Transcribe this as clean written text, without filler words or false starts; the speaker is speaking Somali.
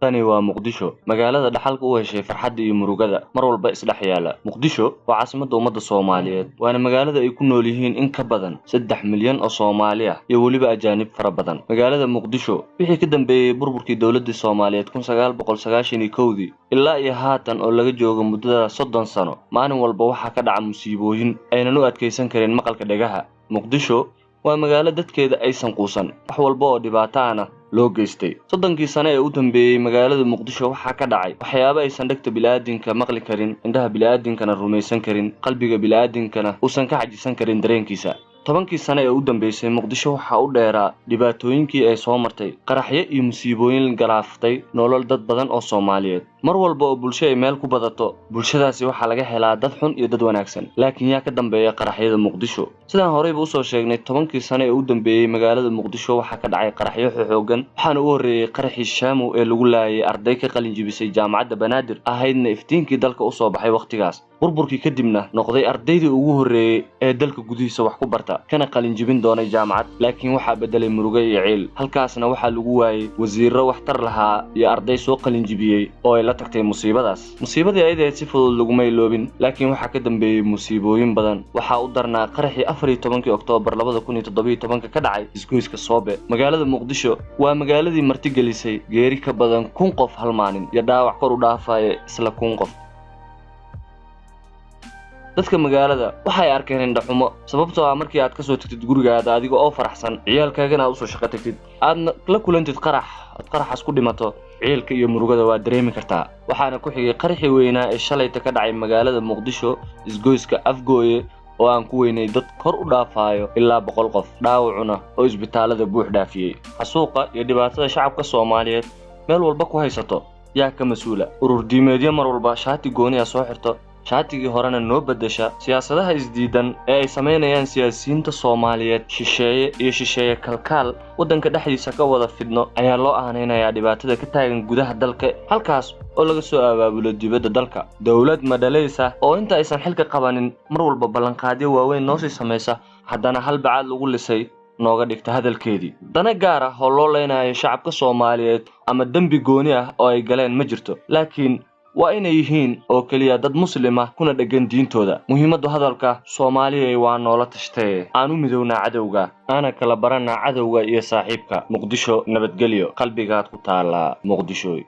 Tani waa Muqdisho, magaalada dhaxalka u heshay farxadda iyo murugada mar walba isdhex yaala. Muqdisho waa caasimadda ummadda Soomaaliyeed, waana magaalada ay ku nool yihiin in ka badan 3 milyan oo Soomaali ah iyo weliba ajaanib fara badan. Magaalada Muqdisho wixii ka dambeeyey burburkii dowladdii Soomaaliyeed 1991-dii ilaa iyo haatan oo laga joogo muddada 30 sano, maalin walba waxaa ka dhaca musiibooyin aynan u adkaysan karin maqalka dhegaha. Muqdisho waa magaalo dadkeeda aysan quusan, wax walba oo dhibaato ahna loo geystay. 30-kii sano ee u dambeeyey magaalada Muqdisho waxaa ka dhacay waxyaabo aysan dhegta bil'aadinka maqli karin, indhaha bil'aadinkana rumaysan karin, qalbiga bil'aadinkana uusan ka xajisan karin dareenkiisa. 10-kii sano ee u dambeysay Muqdisho waxaa u dheeraa dhibaatooyinkii ay soo martay, qaraxyo iyo musiibooyin galaaftay nolol dad badan oo Soomaaliyeed. Mar walba oo bulsho ay meel ku badato, bulshadaasi waxaa laga helaa dad xun iyo dad wanaagsan. Laakiin yaa ka dambeeya qaraxyada Muqdisho? Sidaan horeyba usoo sheegnay, 10-kii sano ee u dambeeyey magaalada Muqdisho waxaa ka dhacay qaraxyo xooggan, waxaana u horreeyey qaraxii Shaamow ee lagu laayay arday ka qalin jibisay Jaamacadda Banaadir, ahaydna iftiinkii dalka usoo baxay wakhtigaas burburkii kadibna noqday ardaydii ugu horreeyey ee dalka gudihiisa wax ku barta kana qalin jibin doonay jaamacad. Laakiin waxaa beddelay murugo iyo ciil. Halkaasna waxaa lagu waayey wasiirro waxtar lahaa iyo arday soo qalin jibiyey oo ay la tagtay musiibadaas. Musiibadii ayadaheed si fudud laguma iloobin, laakiin waxaa ka dambeeyey musiibooyin badan. Waxaa u darnaa qaraxii 14-kii Oktoobar 2017-ka ka dhacay isgoyska Soobe. Magaalada Muqdisho waa magaaladii martigelisay geeri ka badan 1000 qof hal maalin iyo dhaawac kor u dhaafaya isla 1000 qof. Dadka magaalada waxay arkeen indhaxumo, sababtoo ah markii aad kasoo tagtid gurigaada adiga oo faraxsan, ciyaalkaagana aad usoo shaqo tagtid, aadna la kulantid qarax, aad qaraxaas ku dhimato, ciilka iyo murugada waa dareemi kartaa. Waxaana ku xigay qaraxii weynaa ee shalayta ka dhacay magaalada Muqdisho, isgoyska Afgooye, oo aan ku weynay dad kor u dhaafayo ilaa 100 qof, dhaawacuna oo isbitaalada buux dhaafiyey. Xasuuqa iyo dhibaatada shacabka Soomaaliyeed meel walba ku haysato yaa ka mas-uula? Urur diimeedyo mar walba shaati gooniya soo xirto, shaatigii horena noo beddesha, siyaasadaha isdiidan ee ay samaynayaan siyaasiyiinta Soomaaliyeed, shisheeye iyo shisheeye kalkaal waddanka dhexdiisa ka wada fidno ayaa loo aanaynayaa dhibaatada ka taagan gudaha dalka, halkaas oo laga soo abaabulo dibadda dalka. Dowlad madhalaysa oo inta aysan xilka qabanin mar walba ballanqaadyo waaweyn noosii samaysa, haddana hal bacaad lagu lisay nooga dhigta hadalkeedii. Dana gaar ah oo loo leynayo shacabka Soomaaliyeed ama dembi gooni ah oo ay galeen ma jirto, laakiin waa inay yihiin oo keliya dad Muslim ah kuna dheggan diintooda. Muhiimaddu hadalka: Soomaaliyay, waa noola tashtee, aan u midownaa cadowga, aana kala baranaa cadowga iyo saaxiibka. Muqdisho nabadgelyo, qalbigaad ku taallaa Muqdishoy.